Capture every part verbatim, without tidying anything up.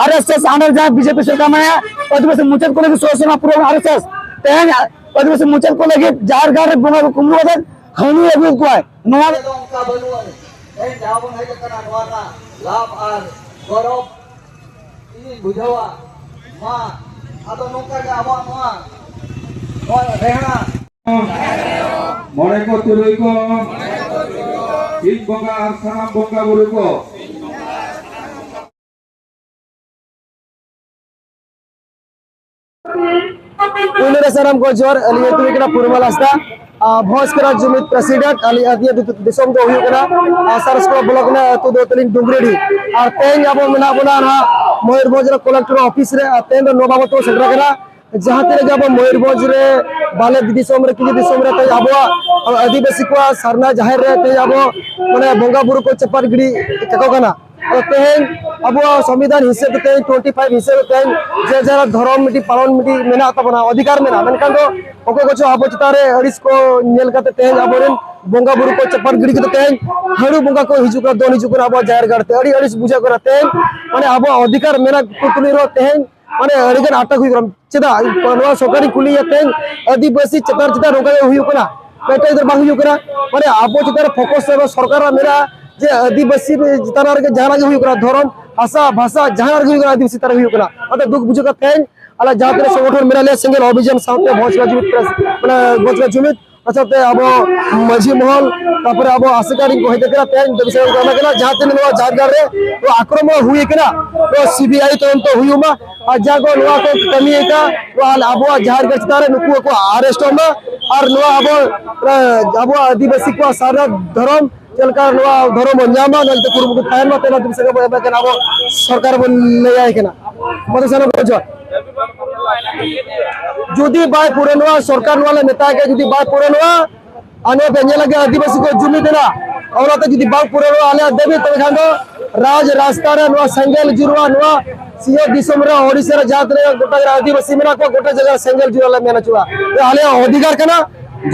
ᱟᱨ S S under ᱡᱟᱦᱟᱸ BJP ᱥᱚᱨᱠᱟᱨ ᱢᱮᱱᱟᱭᱟ, ᱟᱹᱫᱤᱵᱟᱹᱥᱤ ᱢᱩᱪᱟᱹᱫ ᱠᱚ ᱞᱟᱹᱜᱤᱫ ᱥᱚᱨᱟᱥᱚᱨᱤ ᱯᱩᱨᱟᱹ ᱟᱨ ᱮᱥ ᱮᱥ᱾ ᱛᱮᱦᱮᱧ ᱟᱹᱫᱤᱵᱟᱹᱥᱤ ᱢᱩᱪᱟᱹᱫ ᱠᱚ ᱞᱟᱹᱜᱤᱫ ᱡᱟᱦᱮᱨ ᱜᱟᱲ ᱨᱮ ᱵᱚᱸᱜᱟ ᱠᱚ ᱠᱩᱢᱵᱽᱲᱩ ᱠᱟᱛᱮ ᱠᱷᱟᱹᱱᱤ ᱟᱹᱜᱩᱭᱮᱫ ᱠᱚᱣᱟᱭ᱾ ᱱᱚᱣᱟ ᱫᱚ ᱚᱱᱠᱟ ᱵᱟᱹᱱᱩᱜᱼᱟ᱾ ᱛᱮᱦᱮᱧ ᱡᱟᱦᱟᱸ ᱵᱚᱱ ᱦᱮᱡ ᱟᱠᱟᱱᱟ, ᱱᱚᱣᱟ ᱨᱮᱱᱟᱜ ᱞᱟᱵᱷ ᱟᱨ ᱜᱚᱨᱚᱵᱽ ᱤᱧᱤᱧ ᱵᱩᱡᱷᱟᱹᱣᱟ᱾ ᱢᱟ ᱟᱫᱚ ᱱᱚᱝᱠᱟ ᱜᱮ ᱟᱵᱚᱣᱟᱜ ᱱᱚᱣᱟ, ᱱᱚᱣᱟ ᱨᱮᱦᱲᱟ ᱢᱚᱬᱮ ᱠᱚ ᱛᱩᱨᱩᱭ ᱠᱚ, ᱥᱤᱧ ᱵᱚᱸᱜᱟ ᱟᱨ ᱥᱟᱱᱟᱢ ᱵᱚᱸᱜᱟ ᱵᱩᱨᱩ ᱠᱚ᱾ ᱯᱩᱭᱞᱩ ᱨᱮ ᱥᱟᱱᱟᱢ ᱠᱚ ᱡᱚᱦᱟᱨ, ᱟᱹᱞᱤᱧ ᱧᱩᱛᱩᱢ ᱦᱩᱭᱩᱜ ᱠᱟᱱᱟ ᱯᱩᱨᱢᱟᱞ ᱦᱟᱸᱥᱫᱟ, ᱟᱨ ᱵᱷᱚᱸᱡᱽ ᱠᱚᱲᱟ ᱡᱩᱢᱤᱫ president᱾ ᱟᱹᱞᱤᱧ ᱟᱹᱛᱤᱭᱟᱹ ᱫᱤᱥᱚᱢ ᱫᱚ ᱦᱩᱭᱩᱜ ᱠᱟᱱᱟ, ᱟᱨ ᱥᱟᱨᱥᱠᱳ block ᱨᱮᱱᱟᱜ ᱟᱹᱛᱩ ᱫᱚ ᱛᱟᱹᱞᱤᱧ ᱰᱩᱝᱜᱽᱨᱤᱰᱤ᱾ ᱟᱨ ᱛᱮᱦᱮᱧ ᱟᱵᱚ ᱢᱮᱱᱟᱜ ᱵᱚᱱᱟ ᱱᱟᱦᱟᱜ ᱢᱚᱭᱩᱨᱵᱷᱚᱸᱡᱽ ᱨᱮ collector office ᱨᱮ᱾ ᱟᱨ ᱛᱮᱦᱮᱧ ᱫᱚ ᱱᱚᱣᱟ ᱵᱟᱵᱚᱫ ᱛᱮᱵᱚᱱ ᱥᱮᱴᱮᱨ ᱟᱠᱟᱱᱟ, ᱡᱟᱦᱟᱸ ᱛᱤᱱᱟᱹᱜ ᱜᱮ ᱟᱵᱚ ᱢᱚᱭᱩᱨᱵᱷᱚᱸᱡᱽ ᱨᱮ ᱵᱟᱞᱮ ᱫᱤᱥᱚᱢ ᱨᱮ, ᱠᱤᱪᱷᱩ ᱫᱤᱥᱚᱢ ᱨᱮ ᱛᱮᱦᱮᱧ ᱟᱵᱚᱣᱟᱜ ᱟᱹᱫᱤᱵᱟᱹᱥᱤ ᱠᱚᱣᱟᱜ ᱥᱟᱨᱱᱟ ᱡᱟᱦᱮᱨ ᱨᱮ ᱛᱮᱦᱮᱧ ᱟᱵᱚ ᱢᱟᱱᱮ ᱵᱚᱸᱜᱟ ᱵᱩᱨᱩ ᱠᱚ ᱪᱟᱯᱟᱫ ᱜᱤᱰᱤ ᱠᱟᱠᱚ ᱠᱟᱱᱟ᱾ ᱟᱫᱚ ᱛᱮᱦᱮᱧ ᱟᱵᱚᱣᱟᱜ ᱥᱚᱝᱵᱤᱫᱷᱟᱱ ᱦᱤᱥᱟᱹᱵ ᱛᱮ ᱛᱮᱦᱮᱧ twenty five ᱦᱤᱥᱟᱹᱵ ᱛᱮ ᱛᱮᱦᱮᱧ ᱡᱮ ᱡᱟᱦᱟᱸ ᱫᱷᱚᱨᱚᱢ ᱢᱤᱫᱴᱤᱡ ᱯᱟᱞᱚᱱ ᱢᱤᱫᱴᱤᱡ ᱢᱮᱱᱟᱜ ᱛᱟᱵᱚᱱᱟ, ᱚᱫᱷᱤᱠᱟᱨ ᱢᱮᱱᱟᱜᱼᱟ, ᱢᱮᱱᱠᱷᱟᱱ ᱫᱚ ᱚᱠᱚᱭ ᱠᱚᱪᱚ ᱟᱵᱚ ᱪᱮᱛᱟᱱ ᱨᱮ ᱟᱹᱲᱤᱥ ᱠᱚ ᱧᱮᱞ ᱠᱟᱛᱮ ᱛᱮᱦᱮᱧ ᱟᱵᱚᱨᱮᱱ ᱵᱚᱸᱜᱟ ᱵᱩᱨᱩ ᱠᱚ ᱪᱟᱯᱟᱫ ᱜᱤᱰᱤ ᱠᱟᱛᱮ ᱛᱮᱦᱮᱧ ᱦᱟᱹᱲᱩ ᱵᱚᱸᱜᱟ ᱠᱚ ᱦᱤᱡᱩᱜ ᱠᱟᱱᱟ, ᱫᱚᱱ ᱦᱤᱡᱩᱜ ᱠᱟᱱᱟ ᱟᱵᱚᱣᱟᱜ ᱡᱟᱦᱮᱨ ᱜᱟᱲ ᱛᱮ᱾ ᱟᱹᱰᱤ ᱟᱹᱲᱤᱥ ᱵᱩᱡᱷᱟᱹᱜ ᱠᱟᱱᱟ᱾ ᱛᱮᱦᱮᱧ ᱢᱟᱱᱮ ᱟᱵᱚᱣᱟᱜ ᱚᱫᱷᱤᱠᱟᱨ ᱢᱮᱱᱟᱜ ᱠᱚ ᱛᱩᱞᱩᱡ ᱨᱮᱦᱚᱸ ᱛᱮᱦᱮᱧ ᱢᱟᱱᱮ ᱟᱹᱰᱤᱜᱟᱱ ᱟᱴᱚᱠ ᱦᱩᱭᱩᱜ ᱠᱟᱱᱟ᱾ ᱪᱮᱫᱟᱜ? ᱱᱚᱣᱟ ᱥᱚᱨᱠᱟᱨᱤᱧ ᱠᱩᱞᱤᱭᱮᱭᱟ ᱛᱮᱦᱮᱧ, ᱟᱹᱫᱤᱵᱟᱹᱥᱤ ᱪᱮᱛᱟᱱ ᱪᱮᱛᱟᱱ ᱱᱚᱝᱠᱟ ᱜᱮ ᱦᱩᱭᱩᱜ ᱠᱟᱱᱟ, ᱢᱤᱫᱴᱮᱡ ᱫᱚ ᱵᱟᱝ ᱦᱩᱭᱩᱜ ᱠᱟᱱᱟ᱾ ᱢᱟᱱᱮ ᱟᱵᱚ ᱪᱮᱛᱟᱱ ᱨᱮ focus ᱥᱚᱨᱠᱟᱨᱟᱜ ᱢᱮᱱᱟᱜᱼᱟ ᱡᱮ ᱟᱹᱫᱤᱵᱟᱹᱥᱤ ᱪᱮᱛᱟᱱ ᱨᱮᱜᱮ ᱡᱟᱦᱟᱱᱟᱜ ᱜᱮ ᱦᱩᱭᱩᱜ ᱠᱟᱱᱟ, ᱫᱷᱚᱨᱚᱢ, ᱵᱷᱟᱥᱟ, ᱵᱷᱟᱥᱟ ᱡᱟᱦᱟᱱᱟᱜ ᱨᱮᱜᱮ ᱦᱩᱭᱩᱜ ᱠᱟᱱᱟ, ᱟᱹᱫᱤᱵᱟᱹᱥᱤ ᱪᱮᱛᱟᱱ ᱨᱮ ᱦᱩᱭᱩᱜ ᱠᱟᱱᱟ᱾ ᱚᱱᱟᱛᱮ ᱫᱩᱠ ᱵᱩᱡᱷᱟᱹᱜ ᱠᱟᱱᱟ᱾ ᱛᱮᱦᱮᱧ ᱟᱞᱮ ᱡᱟᱦᱟᱸ ᱛᱤᱱᱟᱹᱜ ᱥᱚᱝᱜᱚᱴᱷᱚᱱ ᱢᱮᱱᱟᱜ ᱞᱮᱭᱟ, ᱥᱮᱸᱜᱮᱞ ᱚᱵᱷᱤᱡᱟᱱ ᱥᱟᱶᱛᱮ ᱵᱷᱚᱸᱡᱽ ᱨᱟᱡᱽᱢᱤᱛ press, ᱢᱟᱱᱮ ᱵᱷᱚᱸᱡᱽ ᱨᱟᱡᱽᱢᱤᱛ, ᱥᱟᱶᱛᱮ ᱟᱵᱚ ᱢᱟᱹᱡᱷᱤ ᱢᱚᱦᱚᱞ, ᱛᱟᱨᱯᱚᱨᱮ ᱟᱵᱚ ᱟᱥᱮᱠᱟ ᱨᱮᱱ ᱠᱚ ᱦᱮᱡ ᱟᱠᱟᱱᱟ, ᱛᱮᱦᱮᱧ ᱫᱟᱹᱵᱤ ᱥᱟᱠᱟᱢ ᱠᱚ ᱮᱢ ᱟᱠᱟᱱᱟ, ᱡᱟᱦᱟᱸ ᱛᱤᱱᱟᱹᱜ ᱱᱚᱣᱟ ᱡᱟᱦᱮᱨ ᱜᱟᱲ ᱨᱮ ᱱᱚᱣᱟ ᱟᱠᱨᱚᱢᱚᱱ ᱦᱩᱭ ᱟᱠᱟᱱᱟ, ᱱᱚᱣᱟ CBI ᱛᱚᱫᱚᱱᱛᱚ ᱦᱩᱭᱩᱜ ᱢᱟ, ᱟᱨ ᱡᱟᱦᱟᱸ ᱠᱚ ᱱᱚᱣᱟ ᱠᱚ ᱠᱟᱹᱢᱤ ᱟᱠᱟᱫ, ᱱᱚᱣᱟ ᱟᱵᱚᱣᱟᱜ ᱡᱟᱦᱮᱨ ᱜᱟᱲ ᱪᱮᱛᱟᱱ ᱨᱮ ᱱᱩᱠᱩ ᱠᱚ arrest ᱢᱟ, ᱟᱨ ᱱᱚᱣᱟ ᱟᱵᱚ, ᱟᱵᱚᱣᱟᱜ ᱟᱹᱫᱤᱵᱟᱹᱥᱤ ᱠᱚᱣᱟᱜ ᱥᱟᱨᱱᱟ ᱫᱷᱚᱨᱚᱢ ᱪᱮᱫ ᱞᱮᱠᱟ ᱱᱚᱣᱟ ᱫᱷᱚᱨᱚᱢ ᱵᱚᱱ ᱧᱟᱢᱟ, ᱱᱚᱣᱟ ᱡᱟᱛᱮ ᱠᱩᱨᱩᱢᱩᱴᱩ ᱛᱟᱦᱮᱱ ᱢᱟ, ᱛᱮ ᱱᱚᱣᱟ ᱫᱟᱹᱵᱤ ᱥᱟᱠᱟᱢ ᱵᱚᱱ ᱮᱢ ᱟᱠᱟᱱᱟ, ᱟᱵᱚ ᱥᱚᱨᱠᱟᱨ ᱵᱚᱱ ᱞᱟᱹᱭᱟᱭ ᱠᱟᱱᱟ᱾ ᱢᱟᱫᱚ ᱥᱟᱱᱟᱢ ᱠᱚ ᱡᱚᱦᱟᱨ᱾ ᱡᱩᱫᱤ ᱵᱟᱭ ᱯᱩᱨᱟᱹᱱᱚᱜᱼᱟ, ᱥᱚᱨᱠᱟᱨ ᱱᱚᱣᱟ ᱞᱮ ᱢᱮᱛᱟᱭ ᱠᱟᱱᱟ, ᱡᱩᱫᱤ ᱵᱟᱭ ᱯᱩᱨᱟᱹᱱᱚᱜᱼᱟ, ᱟᱨ ᱱᱚᱣᱟ ᱯᱮ ᱧᱮᱞ ᱞᱟᱹᱜᱤᱫ ᱟᱹᱫᱤᱵᱟᱹᱥᱤ ᱠᱚ ᱡᱩᱢᱤᱫ ᱮᱱᱟ, ᱚᱱᱟᱛᱮ ᱡᱩᱫᱤ ᱵᱟᱝ ᱯᱩᱨᱟᱹᱱᱚᱜᱼᱟ ᱟᱞᱮᱭᱟᱜ ᱫᱟᱹᱵᱤ, ᱛᱚᱵᱮ ᱠᱷᱟᱱ ᱫᱚ ᱨᱟᱡᱽ ᱨᱟᱥᱛᱟ ᱨᱮ ᱱᱚᱣᱟ ᱥᱮᱸᱜᱮᱞ ᱡᱩᱨᱩᱜᱼᱟ᱾ ᱱᱚᱣᱟ ᱥᱤᱧᱚᱛ ᱫᱤᱥᱚᱢ ᱨᱮ, ᱳᱰᱤᱥᱟ ᱨᱮ ᱡᱟᱦᱟᱸ ᱛᱤᱱᱟᱹᱜ ᱜᱚᱴᱟ ᱨᱮ ᱟᱹᱫᱤᱵᱟᱹᱥᱤ ᱢᱮᱱᱟᱜ ᱠᱚᱣᱟ, ᱜᱚᱴᱟ ᱡᱟᱭᱜᱟ ᱨᱮ ᱥᱮᱸᱜᱮᱞ ᱡᱩᱨᱩᱜ ᱞᱮ ᱢᱮᱱ ᱦᱚᱪᱚᱣᱟ᱾ ᱟᱞᱮᱭᱟᱜ ᱚᱫᱷᱤᱠᱟᱨ ᱠᱟᱱᱟ,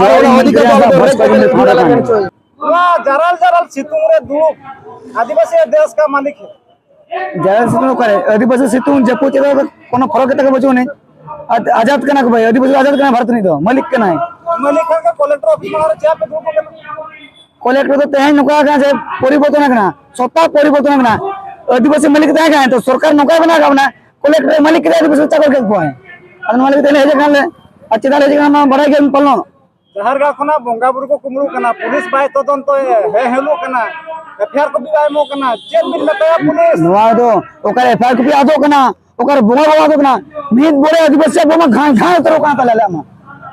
ᱟᱨ ᱚᱱᱟ ᱚᱫᱷᱤᱠᱟᱨ ᱫᱚ ᱟᱞᱮ ᱫᱚ ᱨᱮᱡ ᱠᱟᱛᱮ ᱞᱮ ᱤᱫᱤᱭᱟ, ᱞᱮ ᱢᱮᱱ ᱦᱚᱪᱚᱭᱟ᱾ ᱱᱚᱣᱟ ᱡᱟᱨᱟᱞ ᱡᱟᱨᱟᱞ ᱥᱤᱛᱩᱝ ᱨᱮ ᱫᱩᱲᱩᱵ ᱟᱹᱫᱤᱵᱟᱹᱥᱤ ᱫᱮᱥ ᱠᱟ ᱢᱟᱹᱞᱤᱠ ᱦᱮ᱾ ᱡᱟᱦᱟᱸ ᱥᱤᱛᱩᱝ ᱚᱠᱟᱨᱮ, ᱟᱹᱫᱤᱵᱟᱹᱥᱤ ᱥᱤᱛᱩᱝ ᱡᱟᱹᱯᱩᱫ ᱪᱮᱫ ᱦᱚᱸ ᱠᱳᱱᱳ ᱯᱷᱚᱨᱚᱠ ᱜᱮᱛᱟ ᱠᱚ ᱵᱟᱹᱪᱩᱜ ᱟᱹᱱᱤᱡ᱾ ᱟᱨ ᱟᱡᱟᱫ ᱠᱟᱱᱟ ᱠᱚ ᱵᱷᱟᱹᱭ, ᱟᱹᱫᱤᱵᱟᱹᱥᱤ ᱫᱚ ᱟᱡᱟᱫ ᱠᱟᱱᱟ, ᱵᱷᱟᱨᱚᱛ ᱨᱤᱱᱤᱡ ᱫᱚ ᱢᱟᱹᱞᱤᱠ ᱠᱟᱱᱟᱭ᱾ ᱢᱟᱹᱞᱤᱠ ᱠᱷᱟᱱ ᱜᱮ ᱠᱚᱞᱮᱠᱴᱚᱨ ᱚᱯᱷᱤᱥ ᱢᱟᱲᱟᱝ ᱨᱮ ᱪᱮᱫ ᱯᱮ ᱫᱩᱲᱩᱵ ᱟᱠᱟᱱᱟ? ᱠᱚᱞᱮᱠᱴᱚᱨ ᱫᱚ ᱛᱮᱦᱮᱧ ᱱᱚᱝᱠᱟ ᱠᱟᱱᱟ ᱡᱮ ᱯᱚᱨᱤᱵᱚᱨᱛᱚᱱ ᱟᱠᱟᱱᱟ, ᱥᱚᱛᱛᱟ ᱯᱚᱨᱤᱵᱚᱨᱛᱚᱱ ᱟᱠᱟᱱᱟ᱾ ᱟᱹᱫᱤᱵᱟᱹᱥᱤ ᱢᱟᱹᱞᱤᱠ ᱛᱟᱦᱮᱸ ᱠᱟᱱᱟ ᱛᱚ ᱥᱚᱨᱠᱟᱨ ᱱᱚᱝᱠᱟᱭ ᱵᱮᱱᱟᱣ ᱟᱠᱟᱫ ᱵᱚᱱᱟ, ᱠᱚᱞᱮᱠᱴᱚᱨ ᱢᱟᱹᱞᱤᱠ ᱠᱮᱫᱟ, ᱟᱹᱫᱤᱵᱟᱹᱥᱤ ᱪᱟᱠᱚᱨ ᱠᱮᱫ ᱠᱚᱣᱟᱭ᱾ ᱟᱫᱚ ᱱᱚᱣᱟ ᱞᱟᱹᱜᱤᱫ ᱛᱮ ᱦᱮᱡ ᱟᱠᱟᱱᱟ ᱞᱮ᱾ ᱟᱨ ᱪᱮᱫᱟᱜ ᱞᱮ ᱦᱮᱡ ᱟᱠᱟᱱᱟ ᱱᱚᱣᱟ ᱵᱟᱲᱟᱭ ᱜᱮᱭᱟᱵᱤᱱ ᱯᱟᱞᱮᱱ᱾ ᱡᱟᱦᱮᱨ ᱜᱟᱲ ᱠᱷᱚᱱᱟᱜ ᱵᱚᱸᱜᱟ ᱵᱩᱨᱩ ᱠᱚ ᱠᱩᱢᱵᱽᱲᱩᱜ ᱠᱟᱱᱟ, ᱯᱩᱞᱤᱥ ᱵᱟᱭ ᱛᱚᱫᱚᱱᱛᱚᱭ ᱦᱮ ᱦᱮᱞᱳᱜ ᱠᱟᱱᱟ, ᱮᱯᱷ ᱟᱭ ᱟᱨ ᱠᱚᱯᱤ ᱵᱟᱭ ᱮᱢᱚᱜ ᱠᱟᱱᱟ, ᱪᱮᱫ ᱵᱤᱱ ᱢᱮᱛᱟᱭᱟ ᱯᱩᱞᱤᱥ? ᱱᱚᱣᱟ ᱫᱚ ᱚᱠᱟᱨᱮ ᱮᱯᱷ ᱟᱭ ᱟᱨ ᱠᱚᱯᱤ ᱟᱫᱚᱜ ᱠᱟᱱᱟ, ᱚᱠᱟᱨᱮ ᱵᱚᱸᱜᱟ ᱵᱟᱵᱟ ᱟᱫᱚᱜ ᱠᱟᱱᱟ? ᱢᱤᱫ ᱵᱚᱲᱮ ᱟᱹᱫᱤᱵᱟᱹᱥᱤ ᱟᱵᱚ ᱢᱟ ᱜᱷᱟᱸᱭ ᱜᱷᱟᱸᱭ ᱩᱛᱟᱹᱨᱚᱜ ᱠᱟᱱᱟ ᱛᱟᱞᱮ ᱟᱞᱮᱭᱟᱜ ᱢᱟ᱾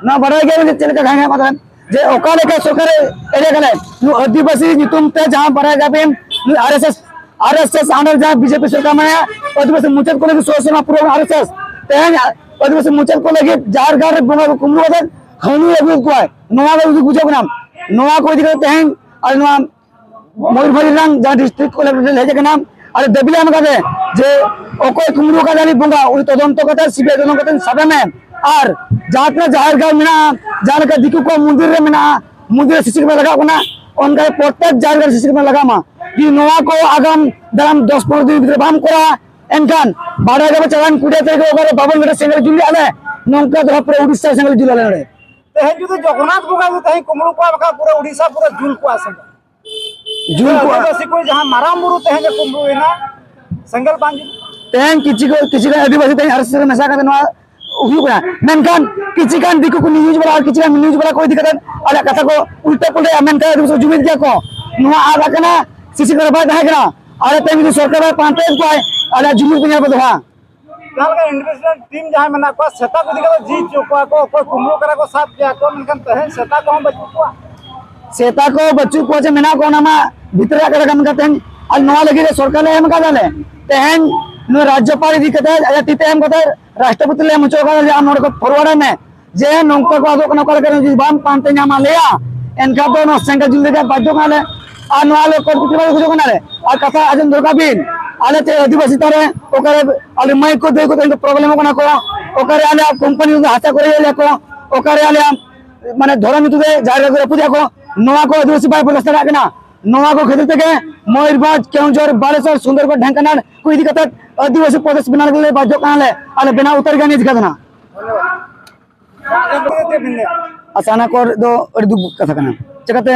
ᱱᱚᱣᱟ ᱵᱟᱰᱟᱭ ᱜᱮᱭᱟ ᱵᱤᱱ ᱪᱮᱫ ᱞᱮᱠᱟ ᱜᱷᱟᱸᱭ ᱜᱷᱟᱸᱭ ᱢᱟ ᱛᱟᱦᱮᱱ? ᱡᱮ ᱚᱠᱟ ᱞᱮᱠᱟ ᱥᱚᱨᱠᱟᱨᱮ ᱮᱲᱮ ᱠᱟᱱᱟᱭ, ᱱᱩᱭ ᱟᱹᱫᱤᱵᱟᱹᱥᱤ ᱧᱩᱛᱩᱢ ᱛᱮ ᱡᱟᱦᱟᱸ ᱵᱟᱰᱟᱭ ᱜᱮᱭᱟ ᱵᱤᱱ, ᱱᱩᱭ ᱟᱨ ᱮᱥ ᱮᱥ, ᱟᱨ ᱮᱥ ᱮᱥ under ᱡᱟᱦᱟᱸ ᱵᱤᱡᱮᱯᱤ ᱥᱚᱨᱠᱟᱨ ᱢᱮᱱᱟᱭᱟ, ᱟᱹᱫᱤᱵᱟᱹᱥᱤ ᱢᱩᱪᱟᱹᱫ ᱠᱚ ᱞᱟᱹᱜᱤᱫ ᱥᱚᱨᱟᱥᱚᱨᱤ ᱯᱩᱨᱟᱹ ᱟᱨ ᱮᱥ ᱮᱥ᱾ ᱛᱮᱦᱮᱧ ᱟᱹᱫᱤᱵᱟᱹᱥᱤ ᱢᱩᱪᱟᱹᱫ ᱠᱚ ᱞᱟᱹᱜᱤᱫ ᱡᱟᱦᱮᱨ ᱜᱟᱲ ᱨᱮ ᱵᱚᱸᱜᱟ ᱠᱚ ᱠᱩᱢᱵᱽᱲᱩ ᱠᱟᱛᱮ ᱦᱟᱹᱱᱤ ᱟᱹᱜᱩᱭᱮᱫ ᱠᱚᱣᱟᱭ, ᱱᱚᱣᱟ ᱜᱮ ᱩᱫᱩᱜ ᱵᱩᱡᱷᱟᱹᱜ ᱠᱟᱱᱟ᱾ ᱱᱚᱣᱟ ᱠᱚ ᱤᱫᱤ ᱠᱟᱛᱮ ᱛᱮᱦᱮᱧ ᱟᱞᱮ ᱱᱚᱣᱟ ᱢᱚᱭᱩᱨᱵᱷᱚᱸᱡᱽ ᱨᱮᱱᱟᱜ ᱡᱟᱦᱟᱸ ᱰᱤᱥᱴᱨᱤᱠᱴ ᱠᱚᱞᱮᱠᱴᱚᱨ ᱴᱷᱮᱱ ᱦᱮᱡ ᱟᱠᱟᱱᱟ, ᱟᱞᱮ ᱫᱟᱹᱵᱤ ᱞᱮ ᱮᱢ ᱟᱠᱟᱫᱟ ᱡᱮ ᱚᱠᱚᱭ ᱠᱩᱢᱵᱽᱲᱩ ᱟᱠᱟᱫ ᱩᱱᱤ ᱵᱚᱸᱜᱟ, ᱩᱱᱤ ᱛᱚᱫᱚᱱᱛᱚ ᱠᱟᱛᱮ ᱥᱤᱵᱤᱟᱭ ᱛᱚᱫᱚᱱᱛᱚ ᱠᱟᱛᱮ ᱥᱟᱵᱮ ᱢᱮ᱾ ᱟᱨ ᱡᱟᱦᱟᱸ ᱛᱤᱱᱟᱹᱜ ᱡᱟᱦᱮᱨ ᱜᱟᱲ ᱢᱮᱱᱟᱜᱼᱟ, ᱡᱟᱦᱟᱸ ᱞᱮᱠᱟ ᱫᱤᱠᱩ ᱠᱚᱣᱟᱜ ᱢᱚᱱᱫᱤᱨ ᱨᱮ ᱢᱮᱱᱟᱜᱼᱟ, ᱢᱚᱱᱫᱤᱨ ᱨᱮ ᱥᱤᱥᱤ ᱠᱮᱢᱮᱨᱟ ᱞᱟᱜᱟᱣ ᱠᱟᱱᱟ, ᱚᱱᱠᱟ ᱜᱮ ᱯᱨᱚᱛᱮᱠ ᱡᱟᱦᱮᱨ ᱜᱟᱲ ᱥᱤᱥᱤ ᱠᱮᱢᱮᱨᱟ ᱞᱟᱜᱟᱣ ᱢᱟ᱾ ᱡᱩᱫᱤ ᱱᱚᱣᱟ ᱠᱚ ᱟᱜᱟᱢ ᱫᱟᱨᱟᱢ ᱫᱚᱥ ᱯᱚᱱᱨᱚ ᱫᱤᱱ ᱵᱷᱤᱛᱨᱤ ᱵᱟᱢ ᱠᱚᱨᱟᱣᱟ, ᱮᱱᱠᱷᱟᱱ ᱵᱟᱰᱟᱭ ᱜᱮᱵᱚ ᱪᱟᱞᱟᱣᱮᱱ ᱠᱩᱲᱤ ᱛᱟᱹᱨᱤᱠᱷ ᱨᱮ ᱚᱠᱟᱨᱮ ᱵᱟᱵᱚᱱ ᱜᱟᱰᱟ ᱥᱮᱸᱜᱮᱞ ᱡᱩᱞ ᱞᱮᱫᱼᱟ ᱞᱮ, ᱱᱚᱝᱠᱟ ᱫᱚ ᱯᱩᱨᱟᱹ ᱩᱲᱤᱥᱥᱟ ᱥᱮᱸᱜᱮᱞ ᱡᱩᱞ ᱟᱞᱮ ᱱᱚᱰᱮ᱾ ᱛᱮᱦᱮᱧ ᱡᱩᱫᱤ ᱡᱚᱜᱚᱱᱱᱟᱛᱷ ᱵᱚᱸᱜᱟ ᱡᱩᱫᱤ ᱛᱮᱦᱮᱧ ᱠᱩᱢᱵᱽᱲᱩ ᱠᱚᱣᱟ, ᱵᱟᱠᱷᱟᱱ ᱯᱩᱨᱟᱹ ᱩᱲᱤᱥᱥᱟ ᱯᱩᱨᱟᱹ ᱡᱩᱞ ᱠᱚᱜᱼᱟ ᱥᱮᱸᱜᱮᱞ᱾ ᱡᱩᱞ ᱠᱚᱜᱼᱟ᱾ ᱟᱹᱫᱤᱵᱟᱹᱥᱤ ᱠᱚ ᱡᱟᱦᱟᱸ ᱢᱟᱨᱟᱝ ᱵᱩᱨᱩ ᱛᱮᱦᱮᱧ ᱮ ᱠᱩᱢᱵᱽᱲᱩᱭᱮᱱᱟ, ᱥᱮᱸᱜᱮᱞ ᱵᱟᱝ ᱡᱩᱞ? ᱛᱮᱦᱮᱧ ᱠᱤᱪᱷᱩ ᱠᱚ, ᱠᱤᱪᱷᱩ ᱜᱟᱱ ᱟᱹᱫᱤᱵᱟᱹᱥᱤ ᱛᱮᱦᱮᱧ ᱟᱨ ᱮᱥ ᱮᱥ ᱨᱮ ᱢᱮᱥᱟ ᱠᱟᱛᱮ ᱱᱚᱣᱟ ᱦᱩᱭᱩᱜ ᱠᱟᱱᱟ, ᱢᱮᱱᱠᱷᱟᱱ ᱠᱤᱪᱷᱩ ᱜᱟᱱ ᱫᱤᱠᱩ ᱠᱚ ᱱᱤᱭᱩᱡᱽ ᱵᱟᱞᱟ ᱟᱨ ᱠᱤᱪᱷᱩ ᱜᱟᱱ ᱱᱤᱭᱩᱡᱽ ᱵᱟᱞᱟ ᱠᱚ ᱤᱫᱤ ᱠᱟᱛᱮ ᱟᱞᱮᱭᱟᱜ ᱠᱟᱛᱷᱟ ᱠᱚ ᱩᱞᱴᱟᱹ ᱯᱩᱞᱴᱟᱹᱭᱟ, ᱢᱮᱱᱠᱷᱟᱱ ᱟᱹᱫᱤᱵᱟᱹᱥᱤ ᱠᱚ ᱡᱩᱢᱤᱫ ᱜᱮᱭᱟ ᱠᱚ᱾ ᱱᱚᱣᱟ ᱟᱫ ᱟᱠᱟᱱᱟ, ᱥᱤᱥᱤ ᱠᱚᱨᱮ ᱵᱟᱭ ᱛᱟᱦᱮᱸ ᱠᱟᱱᱟ᱾ ᱟᱞᱮ ᱛᱮᱦᱮᱧ ᱡᱩᱫᱤ ᱥᱚᱨᱠᱟᱨ ᱵᱟᱭ ᱯᱟᱱᱛᱮᱭᱮᱫ ᱠᱚᱣᱟᱭ, ᱟᱞᱮᱭᱟᱜ ᱡᱩᱢᱤᱫ ᱠᱚ ᱧᱮᱞ ᱯᱮ ᱫᱚᱦᱲᱟ᱾ ᱡᱟᱦᱟᱸ ᱞᱮᱠᱟ ᱤᱱᱴᱮᱞᱤᱡᱮᱱᱥ ᱴᱤᱢ ᱡᱟᱦᱟᱸᱭ ᱢᱮᱱᱟᱜ ᱠᱚᱣᱟ, ᱥᱮᱛᱟ ᱠᱚ ᱤᱫᱤ ᱠᱟᱛᱮ ᱡᱤᱣᱤ ᱦᱚᱪᱚ ᱠᱚᱣᱟ ᱠᱚ, ᱚᱠᱚᱭ ᱠᱩᱢᱵᱽᱲᱩ ᱠᱟᱱᱟ ᱠᱚ ᱥᱟᱵ ᱠᱚᱣᱟ ᱠᱚ, ᱢᱮᱱᱠᱷᱟᱱ ᱛᱮᱦᱮᱧ ᱥᱮᱛᱟ ᱠᱚᱦᱚᱸ ᱵᱟᱹᱪᱩᱜ ᱠᱚᱣᱟ᱾ ᱥᱮᱛᱟ ᱠᱚ ᱵᱟᱹᱪᱩᱜ ᱠᱚᱣᱟ ᱡᱮ ᱢᱮᱱᱟᱜ ᱠᱚᱣᱟ, ᱚᱱᱟ ᱢᱟ ᱵᱷᱤᱛᱨᱤ ᱨᱮᱭᱟᱜ ᱠᱟᱛᱷᱟ ᱠᱟᱱ ᱠᱟᱛᱮ, ᱟᱨ ᱱᱚᱣᱟ ᱞᱟᱹᱜᱤᱫ ᱨᱮ ᱥᱚᱨᱠᱟᱨ ᱞᱮ ᱮᱢ ᱟᱠᱟᱫᱟ ᱞᱮ᱾ ᱛᱮᱦᱮᱧ ᱱᱩᱭ ᱨᱟᱡᱽᱡᱚᱯᱟᱞ ᱤᱫᱤ ᱠᱟᱛᱮ ᱟᱡᱟᱜ ᱛᱤ ᱛᱮ ᱮᱢ ᱠᱟᱛᱮ ᱨᱟᱥᱴᱨᱚᱯᱚᱛᱤ ᱞᱮ ᱮᱢ ᱦᱚᱪᱚ ᱟᱠᱟᱫᱟ ᱡᱮ ᱟᱢ ᱱᱚᱰᱮ ᱠᱷᱚᱱ ᱯᱷᱚᱨᱣᱟᱨᱰ ᱢᱮ, ᱡᱮ ᱱᱚᱝᱠᱟ ᱠᱚ ᱟᱫᱚᱜ ᱠᱟᱱᱟ, ᱚᱠᱟ ᱞᱮᱠᱟ ᱨᱮ ᱡᱩᱫᱤ ᱵᱟᱢ ᱯᱟᱱᱛᱮ ᱧᱟᱢᱟ ᱞᱟᱹᱭᱟ, ᱮᱱᱠᱷᱟᱱ ᱫᱚ ᱱᱚᱣᱟ ᱥᱮᱸᱜᱮᱞ ᱡᱩᱞ ᱞᱟᱹᱜᱤᱫ ᱵᱟᱫᱽᱫᱷᱚ ᱠᱟᱱᱟ ᱞᱮ᱾ ᱟᱨ ᱱᱚᱣᱟ ᱞᱮ ᱠᱳᱨᱴ ᱵᱷᱤᱛᱨᱤ ᱵᱟᱞᱮ ᱜᱩᱡᱩᱜ ᱠᱟᱱᱟ ᱞᱮ᱾ ᱟᱨ ᱠᱟᱛᱷᱟ ᱟᱸᱡᱚᱢ ᱫᱚᱨᱠᱟᱨ ᱵᱤᱱ, ᱟᱞᱮ ᱛᱮ ᱟᱹᱫᱤᱵᱟᱹᱥᱤ ᱛᱟᱨᱮ ᱚᱠᱟᱨᱮ ᱟᱞᱮ ᱢᱟᱹᱭ ᱠᱚ ᱫᱟᱹᱭ ᱠᱚ ᱛᱮᱦᱮᱧ ᱫᱚ ᱯᱨᱚᱵᱞᱮᱢᱚᱜ ᱠᱟᱱᱟ ᱠᱚ, ᱚᱠᱟᱨᱮ ᱟᱞᱮᱭᱟᱜ ᱠᱳᱢᱯᱟᱱᱤ ᱦᱟᱥᱟ ᱠᱚ ᱨᱮᱡ ᱞᱮᱭᱟ ᱠᱚ, ᱚᱠᱟᱨᱮ ᱟᱞᱮᱭᱟᱜ ᱢᱟᱱᱮ ᱫᱷᱚᱨᱚᱢ ᱧᱩᱛᱩᱢ ᱛᱮ ᱡᱟᱦᱮᱨ ᱜᱟᱲ ᱠᱚ ᱨᱟᱹᱯᱩᱫᱮᱜᱼᱟ ᱠᱚ, ᱱᱚᱣᱟ ᱠᱚ ᱟᱹᱫᱤᱵᱟᱹᱥᱤ ᱵᱟᱭ ᱯᱨᱚᱴᱮᱥᱴ ᱫᱟᱲᱮᱭᱟᱜ ᱠᱟᱱᱟ᱾ ᱱᱚᱣᱟ ᱠᱚ ᱠᱷᱟᱹᱛᱤᱨ ᱛᱮᱜᱮ ᱢᱚᱭᱩᱨᱵᱷᱚᱸᱡᱽ, ᱠᱮᱣᱚᱱᱡᱷᱚᱨ, ᱵᱟᱞᱮᱥᱚᱨ, ᱥᱩᱱᱫᱚᱨᱜᱚᱲ, ᱰᱷᱮᱝᱠᱟᱱᱟᱞ ᱠᱚ ᱤᱫᱤ ᱠᱟᱛᱮ ᱟᱹᱫᱤᱵᱟᱹᱥᱤ ᱯᱨᱚᱫᱮᱥ ᱵᱮᱱᱟᱣ ᱞᱟᱹᱜᱤᱫ ᱞᱮ ᱵᱟᱫᱽᱫᱷᱚᱜ ᱠᱟᱱᱟᱞᱮ᱾ ᱟᱞᱮ ᱵᱮᱱᱟᱣ ᱩᱛᱟᱹᱨ ᱜᱮᱭᱟ ᱱᱤᱭᱟᱹ ᱡᱟᱭᱜᱟ ᱫᱚ ᱱᱟᱜ᱾ ᱟᱨ ᱥᱟᱱᱟ ᱠᱚᱨ ᱫᱚ ᱟᱹᱰᱤ ᱫᱩᱠ ᱠᱟᱛᱷᱟ ᱠᱟᱱᱟ᱾ ᱪᱤᱠᱟᱹᱛᱮ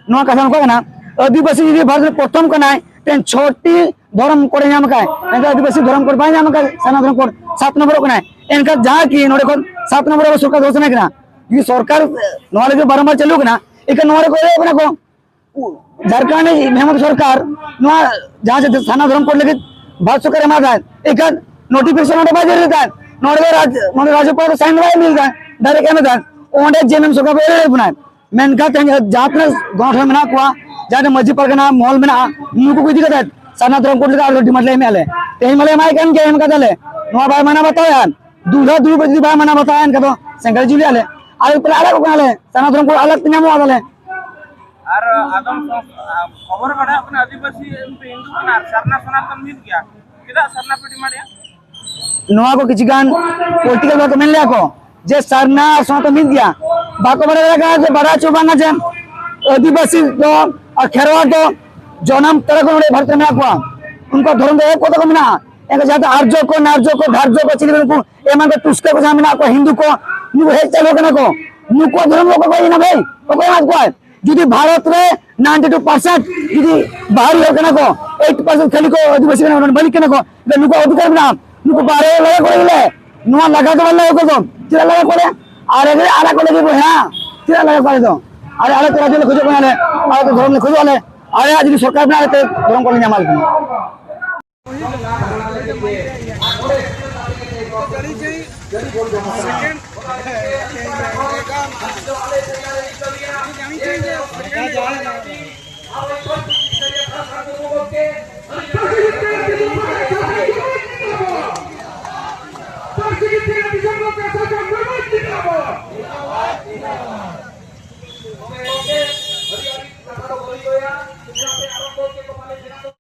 ᱱᱚᱣᱟ ᱠᱟᱛᱷᱟ ᱱᱚᱝᱠᱟ ᱠᱟᱱᱟ, ᱟᱹᱫᱤᱵᱟᱹᱥᱤ ᱡᱩᱫᱤ ᱵᱷᱟᱨᱚᱛ ᱨᱮ ᱯᱨᱚᱛᱷᱚᱢ ᱠᱟᱱᱟᱭ, ᱛᱮᱦᱮᱧ ᱪᱷᱚᱴᱤ ᱫᱷᱚᱨᱚᱢ ᱠᱚᱨᱮ ᱧᱟᱢ ᱟᱠᱟᱫ, ᱮᱱᱠᱷᱟᱱ ᱟᱹᱫᱤᱵᱟᱹᱥᱤ ᱫᱷᱚᱨᱚᱢ ᱠᱚᱨ ᱵᱟᱭ ᱧᱟᱢ ᱟᱠᱟᱫ, ᱥᱟᱨᱱᱟ ᱫᱷᱚᱨᱚᱢ ᱠᱚᱨ ᱥᱟᱛ ᱱᱚᱢᱵᱚᱨᱚᱜ ᱠᱟᱱᱟᱭ᱾ ᱮᱱᱠᱷᱟᱱ ᱡᱟᱦᱟᱸ ᱠᱤ ᱱᱚᱰᱮ ᱠᱷᱚᱱ ᱥᱟᱛ ᱱᱚᱢᱵᱚᱨ ᱥᱚᱨᱠᱟᱨ ᱫᱚ ᱥᱟᱱᱟᱭ ᱠᱟᱱᱟ, ᱡᱩᱫᱤ ᱥᱚᱨᱠᱟᱨ ᱱᱚᱣᱟ ᱞᱟᱹᱜᱤᱫ ᱵᱟᱨᱚᱢᱵᱟᱨ ᱪᱟᱹᱞᱩ ᱠᱟᱱᱟ, ᱮᱱᱠᱷᱟᱱ ᱱᱚᱣᱟ ᱨᱮᱠᱚ ᱮᱲᱮ ᱠᱟᱱᱟ ᱠᱚ᱾ ᱡᱷᱟᱲᱠᱷᱚᱸᱰ ᱨᱤᱱᱤᱡ ᱦᱮᱢᱚᱱᱛ ᱥᱚᱨᱠᱟᱨ ᱱᱚᱣᱟ ᱡᱟᱦᱟᱸ ᱡᱟᱹᱛᱤ ᱥᱟᱨᱱᱟ ᱫᱷᱚᱨᱚᱢ ᱠᱳᱰ ᱞᱟᱹᱜᱤᱫ ᱵᱷᱟᱨᱚᱛ ᱥᱚᱨᱠᱟᱨ ᱮᱢᱟ ᱫᱟᱭ, ᱮᱱᱠᱷᱟᱱ ᱱᱳᱴᱤᱯᱷᱤᱠᱮᱥᱚᱱ ᱱᱚᱰᱮ ᱵᱟᱭ ᱡᱟᱹᱨᱤ ᱫᱟᱭ, ᱱᱚᱰᱮ ᱫᱚ ᱨᱟᱡᱽ-, ᱱᱚᱰᱮ ᱨᱟᱡᱽᱡᱚᱯᱟᱞ ᱫᱚ ᱥᱟᱭᱤᱱ ᱵᱟᱭ ᱮᱢ ᱞᱮᱫᱟ, ᱰᱟᱭᱨᱮᱠᱴ ᱮᱢ ᱮᱫᱟ᱾ ᱚᱸᱰᱮ ᱡᱮ ᱮᱢ ᱮᱢ ᱥᱚᱨᱠᱟᱨ ᱵᱚᱱᱟᱭ᱾ ᱢᱮᱱᱠᱷᱟᱱ ᱛᱮᱦᱮᱧ ᱡᱟᱦᱟᱸ ᱛᱤᱱᱟᱹᱜ ᱜᱚᱱᱚᱴᱷᱚᱱ ᱢᱮᱱᱟᱜ ᱠᱚᱣᱟ, ᱡᱟᱦᱟᱸ ᱛᱤᱱᱟᱹᱜ ᱢᱟᱹᱡᱷᱤ ᱯᱟᱨᱜᱟᱱᱟ ᱢᱚᱦᱚᱞ ᱢᱮᱱᱟᱜᱼᱟ, ᱱᱩᱠᱩ ᱠᱚ ᱤᱫᱤ ᱠᱟᱛᱮ ᱥᱟᱨᱱᱟ ᱫᱷᱚᱨᱚᱢ ᱠᱳᱰ ᱞᱮᱠᱟ ᱟᱨᱚ ᱰᱤᱢᱟᱱᱰ ᱞᱮ ᱮᱢᱮᱫᱼᱟ ᱞᱮ᱾ ᱛᱮᱦᱮᱧ ᱢᱟᱞᱮ ᱮᱢᱟᱭ ᱠᱟᱱ ᱜᱮ, ᱮᱢ ᱠᱟᱫᱟ ᱞᱮ, ᱱᱚᱣᱟ ᱵᱟᱭ ᱢᱟᱱᱟᱣ ᱵᱟᱛᱟᱣᱮᱫᱼᱟ᱾ ᱫᱩᱞᱦᱟ ᱫᱩᱲᱩᱵ ᱨᱮ ᱡᱩᱫᱤ ᱵᱟᱭ ᱢᱟᱱᱟᱣ ᱵᱟᱛᱟᱣᱟ, ᱮᱱᱠᱷᱟᱱ ᱫᱚ ᱥᱮᱸᱜᱮᱞ ᱡᱩᱞ ᱮᱫᱼᱟ ᱞᱮ᱾ ᱟᱞᱮ ᱯᱮ ᱟᱲᱟᱜ ᱠᱚ ᱠᱟᱱᱟ ᱞᱮ, ᱥᱟᱨᱱᱟ ᱫᱷᱚᱨᱚᱢ ᱠᱳᱰ ᱟᱞᱟᱜᱽ ᱛᱮ ᱧᱟᱢᱚᱜᱼᱟ ᱛᱟᱦᱞᱮ᱾ ᱟᱨ ᱟᱫᱚᱢ ᱥᱚᱝ-, ᱟ, ᱠᱷᱚᱵᱚᱨ ᱵᱟᱲᱟᱭᱚᱜ ᱠᱟᱱᱟ, ᱟᱹᱫᱤᱵᱟᱹᱥᱤ ᱯᱮ ᱦᱤᱱᱫᱩ ᱠᱟᱱᱟ ᱟᱨ ᱥᱟᱨᱱᱟ ᱥᱚᱱᱟᱛᱚᱱ ᱢᱤᱫ ᱜᱮᱭᱟ, ᱪᱮᱫᱟᱜ ᱥᱟᱨᱱᱟ ᱯᱮ ᱰᱤᱢᱟᱱᱰᱮᱜᱼᱟ? ᱱᱚᱣᱟ ᱠᱚ ᱠᱤᱪᱷᱩ ᱜᱟᱱ ᱯᱚᱞᱤᱴᱤᱠᱟᱞ ᱵᱟᱠᱚ ᱢᱮᱱ ᱞᱮᱭᱟ ᱠᱚ ᱡᱮ ᱥᱟᱨᱱᱟ ᱟᱨ ᱥᱚᱱᱟᱛᱚᱱ ᱢᱤᱫ ᱜᱮᱭᱟ, ᱵᱟᱠᱚ ᱵᱟᱲᱟᱭ ᱫᱟᱲᱮᱭᱟᱜ ᱠᱟᱱᱟ ᱡᱮ, ᱵᱟᱲᱟᱭ ᱦᱚᱪᱚ ᱵᱟᱝᱟ ᱡᱮ ᱟᱹᱫᱤᱵᱟᱹᱥᱤ ᱫᱚ ᱟᱨ ᱠᱷᱮᱨᱣᱟᱲ ᱫᱚ ᱡᱚᱱᱚᱢ ᱛᱚᱨᱟ ᱠᱷᱚᱱ ᱱᱚᱰᱮ ᱵᱷᱟᱨᱚᱛ ᱨᱮ ᱢᱮᱱᱟᱜ ᱠᱚᱣᱟ, ᱩᱱᱠᱩᱣᱟᱜ ᱫᱷᱚᱨᱚᱢ ᱫᱚ ᱮᱠ ᱠᱚᱛᱟ ᱠᱚ ᱢᱮᱱᱟᱜᱼᱟ᱾ ᱮᱱᱠᱷᱟᱱ ᱡᱟᱦᱟᱸ ᱫᱚ ᱟᱨᱡᱚ ᱠᱚ, ᱱᱟᱨᱡᱚ ᱠᱚ, ᱫᱷᱟᱨᱡᱚ ᱠᱚ, ᱪᱤᱞᱤ ᱠᱚ ᱱᱩᱠᱩ ᱮᱢᱟᱱ ᱠᱚ ᱴᱩᱥᱠᱟᱹ ᱠᱚ ᱡᱟᱦᱟᱸ ᱢᱮᱱᱟᱜ ᱠᱚᱣᱟ, ᱦᱤᱱᱫᱩ ᱠᱚ, ᱱᱩᱠᱩ ᱦᱮᱡ ᱪᱟᱹᱞᱩ ᱠᱟᱱᱟ ᱠᱚ, ᱱᱩᱠᱩᱣᱟᱜ ᱫᱷᱚᱨᱚᱢ ᱫᱚ ᱚᱠᱚᱭ ᱠᱚ ᱮᱢᱟ ᱵᱷᱟᱹᱭ? ᱚᱠᱚᱭ ᱮᱢᱟ ᱠᱚᱣᱟ? ᱡᱩᱫᱤ ᱵᱷᱟᱨᱚᱛ ᱨᱮ ᱱᱟᱭᱤᱱᱴᱤ ᱴᱩ ᱯᱟᱨᱥᱮᱱᱴ ᱡᱩᱫᱤ ᱵᱟᱦᱨᱮ ᱦᱚᱲ ᱠᱟᱱᱟ ᱠᱚ, ᱮᱭᱤᱴ ᱯᱟᱨᱥᱮᱱᱴ ᱠᱷᱟᱹᱞᱤ ᱠᱚ ᱟᱹᱫᱤᱵᱟᱹᱥᱤ ᱠᱟᱱᱟ ᱠᱚ, ᱱᱚᱰᱮ ᱢᱟᱹᱞᱤᱠ ᱠᱟᱱᱟ ᱠᱚ, ᱱᱩᱠᱩ ᱚᱫᱷᱤᱠᱟᱨ ᱢᱮᱱᱟᱜᱼᱟ, ᱱᱩᱠᱩ ᱵᱟᱦᱨᱮ ᱞᱟᱜᱟ ᱠᱚ ᱞᱟᱹᱜᱤᱫ ᱞᱮ, ᱱᱚᱣᱟ ᱞᱟᱜᱟ ᱫᱚ ᱵᱟᱞᱮ ᱞᱟᱜᱟ ᱠᱚᱣᱟ᱾ ᱪᱮᱫᱟᱜ ᱞᱟᱜᱟ ᱠᱚᱣᱟ ᱞᱮ? ᱟᱨ ᱮᱜᱮᱨ ᱟᱲᱟᱜ ᱠᱚ ᱞᱟᱹᱜᱤᱫ ᱵᱚᱭᱦᱟ, ᱪᱮᱫᱟᱜ ᱞᱟᱜᱟ ᱠᱚᱣᱟ ᱞᱮ ᱫᱚ? ᱟᱨ ᱟᱞᱮ ᱛᱚ ᱨᱟᱡᱽᱡᱚ ᱞᱮ ᱠᱷᱚᱡᱚᱜ ᱠᱟᱱᱟ ᱞᱮ, ᱟᱞᱮ ᱛᱚ ᱫᱷᱚᱨᱚᱢ ᱞᱮ ᱠᱷᱚᱡᱚᱜᱼᱟ ᱞᱮ, ᱟᱞᱮᱭᱟᱜ ᱡᱩᱫᱤ ᱥᱚᱨᱠᱟᱨ ᱵᱮᱱᱟᱣ ᱠᱟᱛᱮ ᱫᱷᱚᱨᱚᱢ ᱠᱚᱞᱮ ᱧᱟᱢᱟ ᱞᱮ᱾